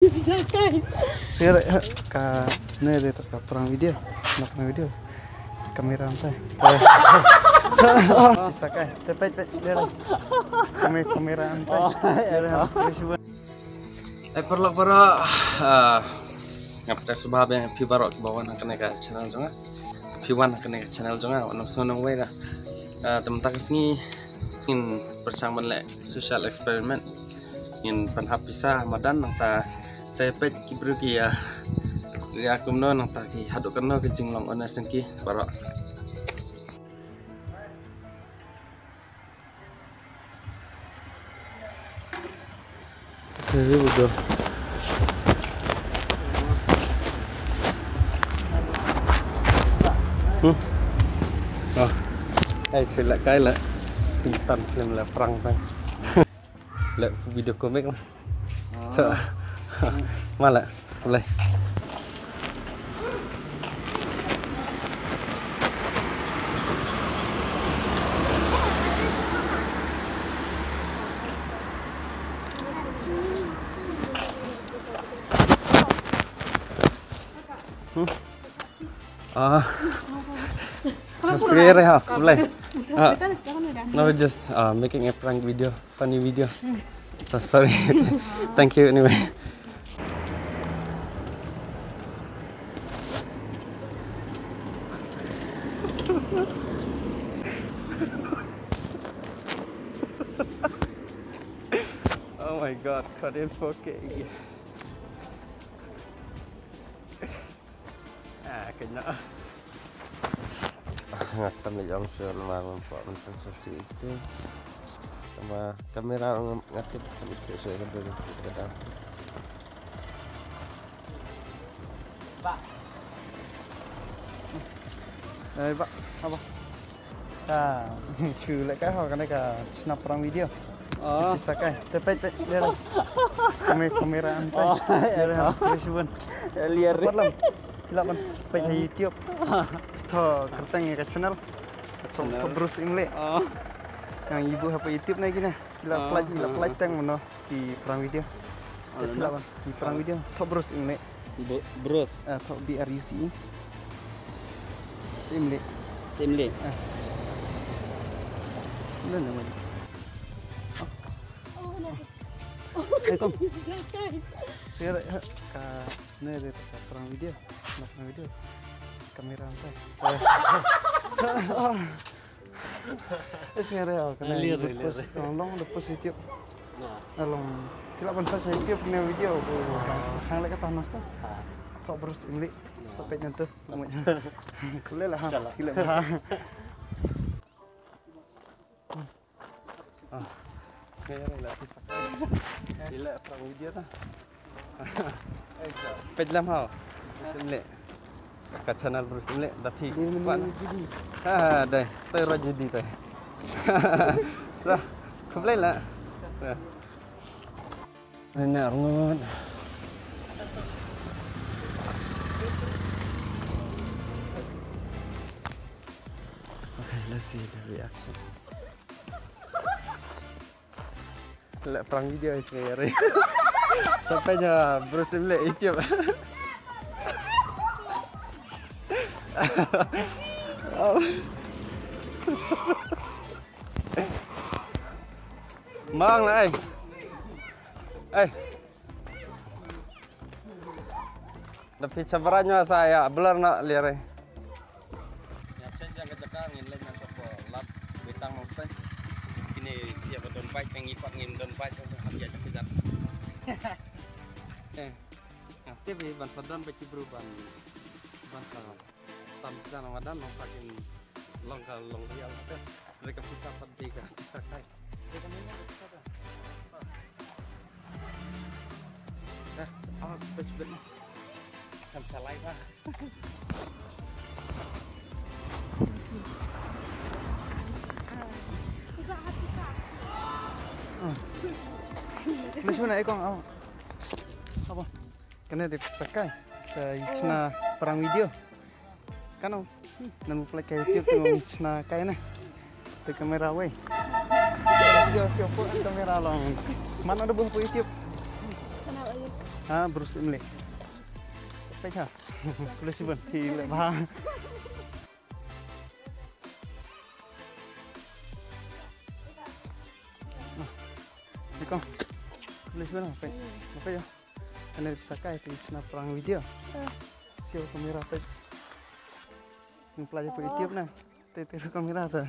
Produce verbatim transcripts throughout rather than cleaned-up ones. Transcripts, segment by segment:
Sngewbha, kane dei ka prank video. Na prank video. Kamera hangtai. Sngewbha, te peit, peit, dei. Kame-, kamera hangtai. Dei, dei. Ai paralok baroh, ah, nga pdiang sngewbha ïa phi baroh kiba wan ha kane ka channel jong nga. Phi wan ha kane ka channel jong nga, wat nym sngew nongwei da. Ah, te mynta ka sngi ngin pyrshang ban leh social experiment. Ngin pynhap pisa ha madan, nangta sa ïa peit ki briew ki ïa, ïa kumno, nangta ki haduh katno ka jinglong honest jong ki baroh. Here we go. Hmm? Oh. Ai, sila kai la. Tan film la prank tang. La video comic la. Mala, boleh. Hmm? Ah. Swear ha, boleh. Ah. No, just uh, making a prank video. Funny video. So sorry. Thank you anyway. Oh my god, caught in four K. Ah, kena. Nga kam leh ong shuh namar ngam kwah ban pynsaksi ïa kito. Namar kamera nga tip kam ïa kito shuh, ka dei ka dei. Ba. Ai ba, apa? Ka shu leh kai ha kane ka channel prank video. Oh. Pisa kai. Te peit, peit, liar. Kame-, kamera hangtai. Oh, liar, liar. Liar. Support lang. Lah ban peit ha YouTube. Thoh kyrteng ïa ka channel. Thoh, channel. Thoh Bruce Imlek. Oh. Ngan ïa buh ha YouTube na kine. Lah, oh, peit, lah, oh, peit tang mano ki prank video. Oh, te lah ban ki prank video. Thoh Bruce Imlek. Bu-, Bruce. Ah, thoh B R U C E. Imlek. Imlek. Ah. Dah nama. Oh, no. Eh, Tom. Sngewbha, ha, kane dei ka prank video. Na prank video. Kamera hangtai. Eh, sngewbha, oh, kane. Ah, liar, YouTube liar. Post, long, long, da post YouTube. Nah. Long. Te lah ban search YouTube kane video. Sang leh kata nos ta. Ha. Thoh Bruce Imlek. Nah. Sa peit ngan tu. Boleh lah, ha. Insya Allah. Boleh lah, ha. Ah, sngewbha ïa la pisa. Ïa la prank video ta. Peit lam ha. Imlek. Ka channel Bruce Imlek da phi. Dei, kwah na. Ha, ha, dei. Toi roi judi toi. Dah. Khublei la. Dah. Nya rngut. Okay, let's see the reaction. Leh prank video is very. Sampai nya Bruce Imlek YouTube. Mang la, eh. Eh. Da phi sngewbha ïa sa ïa blur na liar. Ïa chen jang ka jaka ngin leit na ka por lap bitang mong stai. Kine sia ba don bike, ngi pat ngim don bike, ham ïa jaka jaka. Eh. Nga tip ban sa don bike ki bru ban, ban sa. Tam jan madan nong pakin long ka long real te. Dei ka pisa pat dei ka pisa kai. Dei ka mena ka pisa da. Eh, ah, bej bej. Kam salai ba. Mesti mana ekong au. Apa? Kane dei pisa kai. Ka i chna prank video. Kano? Nan buh pynlait ka YouTube tu ngin chna kai na. Te kamera wei. Sio sio pho kamera long. Mano da buh pho YouTube. Channel ayu. Ha, Bruce Imlek. Peit ha. Khublei shibun, phi leh bha. Ni kong. Khublei shibun, peit. Peit ha. Kane pisa kai, phi snap prank video. Siew kamera, peit. Ni pla je peit YouTube na. Te te kamera ta.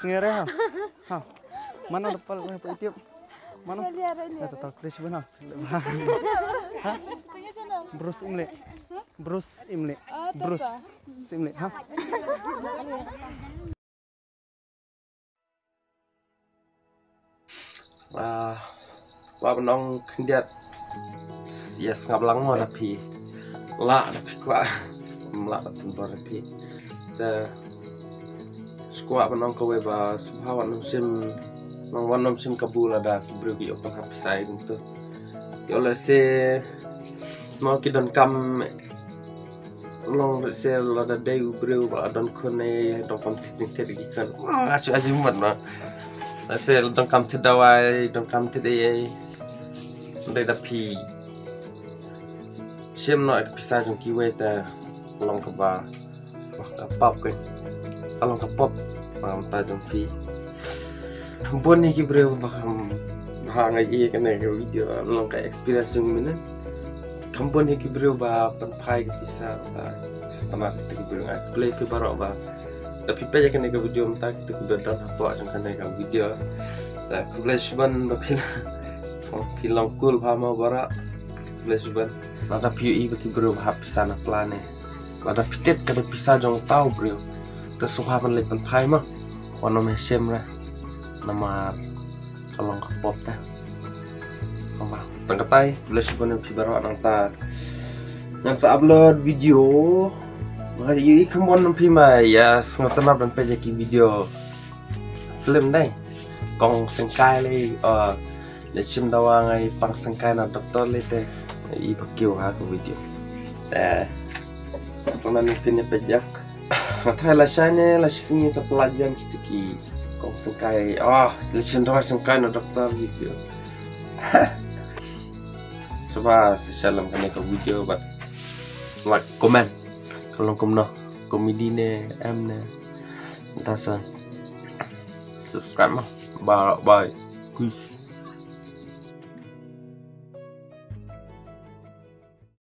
Ngere ha. Ha. Mano da pal peit YouTube. Mano? Ya, ya, ya, ya. Ya, ta, ta, khublei shibun ha. Ha? Bruce Imlek. Bruce Imlek. Ah, ta, Bruce ta. Imlek ha. Ah, kwah ban ong khyndiat. Ïa sngap lang mo da phi. Lah da phi kwah. Lah da phi bor da phi. Te skwah ban ong kawei ba sngewbha wat nym shim, nang wat nym shim kabu lada ki briew ki ïoh pynhap pisa ïa kumto. Ïoh lehse mo ki donkam Long lehse lada dei u briew ba la don khun ne donkam thied ne thied ki khun. Ah, shu aji mat ma. Lehse donkam thied dawai, donkam thied ei ei. Dei da phi shim noh ïa ka pisa jong kiwei te long kaba, ka pap ka, ka long ka pop. Ba mynta jong phi. Bun hi ki briew ba kham, ba nga ïohi kane ka video long ka experience jong mine. Kham bun hi ki briew ba pynphai ki pisa ba stamar ki briew. Nga khublei phi baroh ba da phi peit ïa kane ka video mynta, kito ki ba don hapoh jong kane ka video. Te khublei shibun ba phi la, phi long cool bha mo baroh. Khublei shibun. Lada phi ïohi ba ki briew ba hap pisa na pla ne, lada phi tip ka dei pisa jong uta u briew, te sngewbha ban leit pynphai mo. Wat nym shim re. Namar ka long ka pop te. Sngewbha. Tang katai, khublei shibun ïa phi baroh, nangta ngan sa upload video. Nga ïohi kham bun ïa phi ma ïa sngewtynnat ban peit ïa ki video film dei. Kong Sengkai lei, ah, leit shim dawa ngai pang Sengkai na doktor lei te. I ba kiew ha ka video. Te pynban phin ïa peit ïa. Nga tharai lashai ne lashisngi sa pynlait biang kito ki Kong Sengkai. Ah, leit shim dawa Sengkai na doktor video. Sngewbha sa share lem kane ka video bad like, comment. Ka long kumno, comedy ne em ne. Mynta sa subscribe mo. Bye bye. Peace.